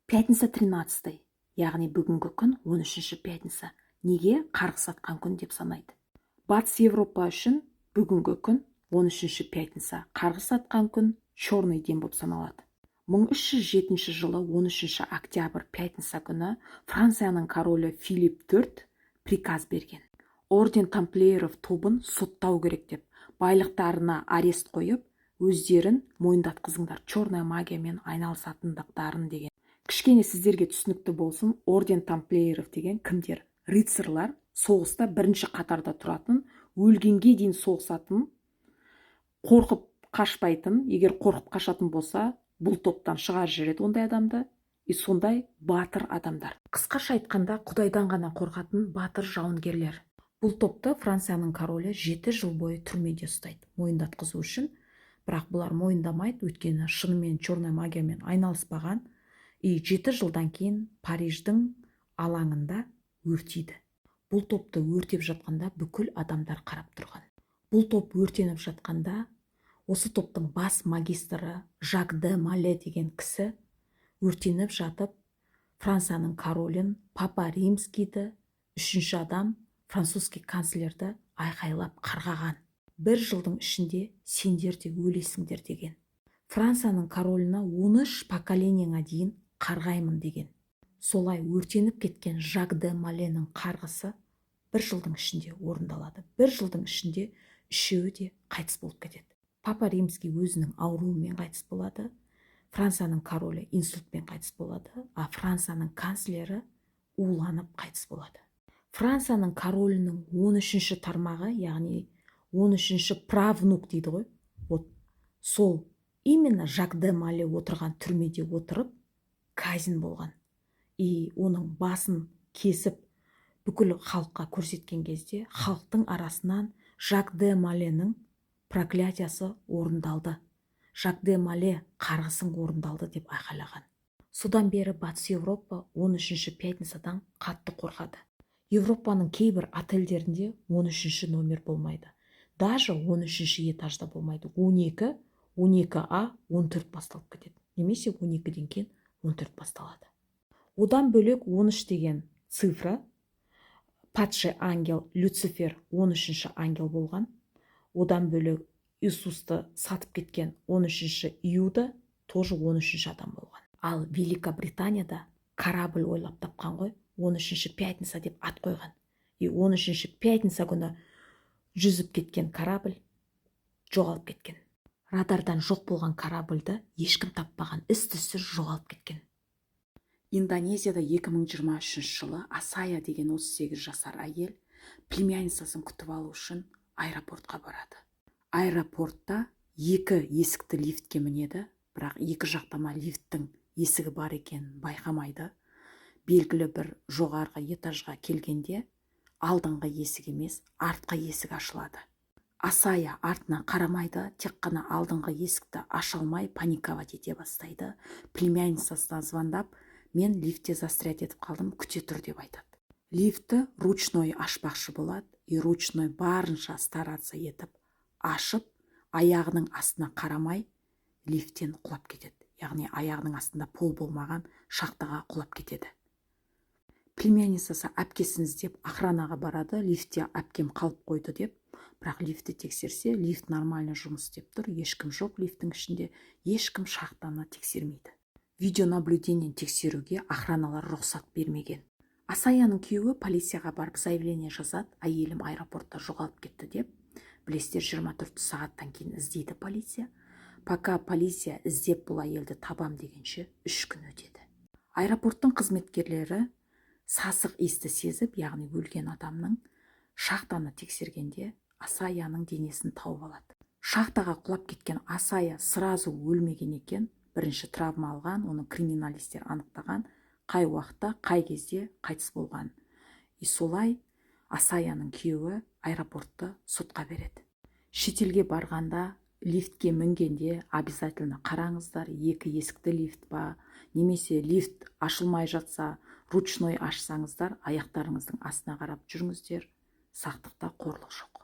Пятница 13-й, яғни бүгінгі күн 13-ші пятница, неге қарғыс атқан күн деп санайды? Батыс Европа үшін бүгінгі күн, 13-ші пятница, қарғыс атқан күн, черный день болып саналады. 1307 жылы 13 октябрь, пятница күні Францияның королі Филипп IV приказ берген: орден тамплиеров тобын соттау керек деп, байлықтарына арест қойып, өздерін мойындатқызыңдар черная магиямен айналысатындықтарын деген. Кішкене сіздерге түсінікті болсын, орден тамплиеров деген кімдер? Рыцарьлар, соғыста бірінші қатарда тұратын, өлгенге дейін соғысатын, қорқып қашпайтын. Егер қорқып қашатын болса, бұл топтан шығарып жібереді ондай адамды. И сондай батыр адамдар, қысқаша айтқанда, құдайдан ғана қорқатын батыр жауынгерлер. Бұл топты Францияның королі 7 жыл бойы түрмеде ұстайды мойындатқызу үшін. Бірақ бұлар мойындамайды, өйткені шынымен черная магиямен айналыспаған. И 7 жылдан кейін Париждің алаңында өртейді. Бұл топты өртеп жатқанда бүкіл адамдар қарап тұрған. Бұл топ өртеніп жатқанда, осы топтың бас магистрі Жак де Мале деген кісі өртеніп жатып, Францияның королін, папа римскийді, үшінші адам, французский канцлерді айқайлап қарғаған: «Бір жылдың ішінде сендер де өлесіңдер», — деген. Францияның короліне 13 поколениеңа дейін қарғаймын деген. Солай өртеніп кеткен Жак де Маленің қарғысы бір жылдың ішінде орындалады. Бір жылдың ішінде үшеуі де қайтыс болып кетеді. Папа римский өзінің ауруымен қайтыс болады, Францияның королі инсультпен қайтыс болады, а Францияның канцлері уланып қайтыс болады. Францияның королінің 13-ші тармағы, яғни 13-ші правнук дейді ғой, вот сол именно Жак де Мале отырған түрмеде отырып казнь болған. И оның басын кесіп, бүкіл халыққа көрсеткен кезде, халықтың арасынан «Жак де Маленің проклятиясы орындалды, Жак де Мале, қарғысың орындалды» деп айқайлаған. Содан бері Батыс Еуропа 13-ші пятницадан қатты қорқады. Европаның кейбір отельдерінде 13-ші номер болмайды, даже 13-ші этажда болмайды. 12, 12 а, 14 басталып кетеді немесе 12-ден кейін 14 басталады. Одан бөлек, 13 деген цифра падший ангел Люцифер, 13-ші ангел болған. Одан бөлек, Иисусты сатып кеткен 13-ші Иуда тоже 13-ші адам болған. Ал Великобританияда корабль ойлап тапқан ғой, 13-ші пятница деп ат қойған. И 13-ші пятница күні жүзіп кеткен корабль жоғалып кеткен. Радардан жоқ болған корабльді ешкім таппаған, із түзсіз жоғалып кеткен. Индонезияда 2023 жылы Асая деген 38 жасар әйел племянницасын күтіп алу үшін аэропортқа барады. Аэропортта екі есікті лифтке мінеді, бірақ екі жақтама лифттің есігі бар екенін байқамайды. Белгілі бір жоғарғы этажға келгенде, алдыңғы есік емес, артқы есік ашылады. Асая артына қарамайды, тек қана алдыңғы есікті аша алмай, паниковать ете бастайды. Племянницасына звондап, «Мен лифтте застрять етіп қалдым, күте тұр», — деп айтады. Лифтті ручной ашпақшы болады. И ручной барынша стараться етіп ашып, аяғының астына қарамай, лифттен құлап кетеді, яғни аяғының астында пол болмаған, шахтаға құлап кетеді. Племянницасы әпкесін іздеп охранаға барады, лифтте әпкем қалып қойды деп. Бірақ лифтті тексерсе, лифт нормально жұмыс істеп тұр, ешкім жоқ лифттің ішінде. Ешкім шахтаны тексермейді, видеонаблюдениені тексеруге охраналар рұқсат бермеген. Асаяның күйеуі полицияға барып заявление жазады, әйелім аэропортта жоғалып кетті деп. Білесіздер, 24 сағаттан кейін іздейді полиция. Пока полиция іздеп, бұл әйелді табам дегенше, 3 күн өтеді. Аэропорттың қызметкерлері сасық иісті сезіп, яғни өлген адамның, шахтаны тексергенде, Асаяның денесін тауып алады. Шахтаға құлап кеткен Асая сразу өлмеген екен, бірінші травма алған. Оны криминалистер анықтаған, қай уақытта, қай кезде қайтыс болған. И солай Асаяның күйеуі аэропортты сотқа береді. Шетелге барғанда, лифтке мінгенде обязательно қараңыздар, екі есікті лифт па, немесе лифт ашылмай жатса, ручной ашсаңыздар, аяқтарыңыздың астына қарап жүріңіздер. Сақтықта қорлық жоқ.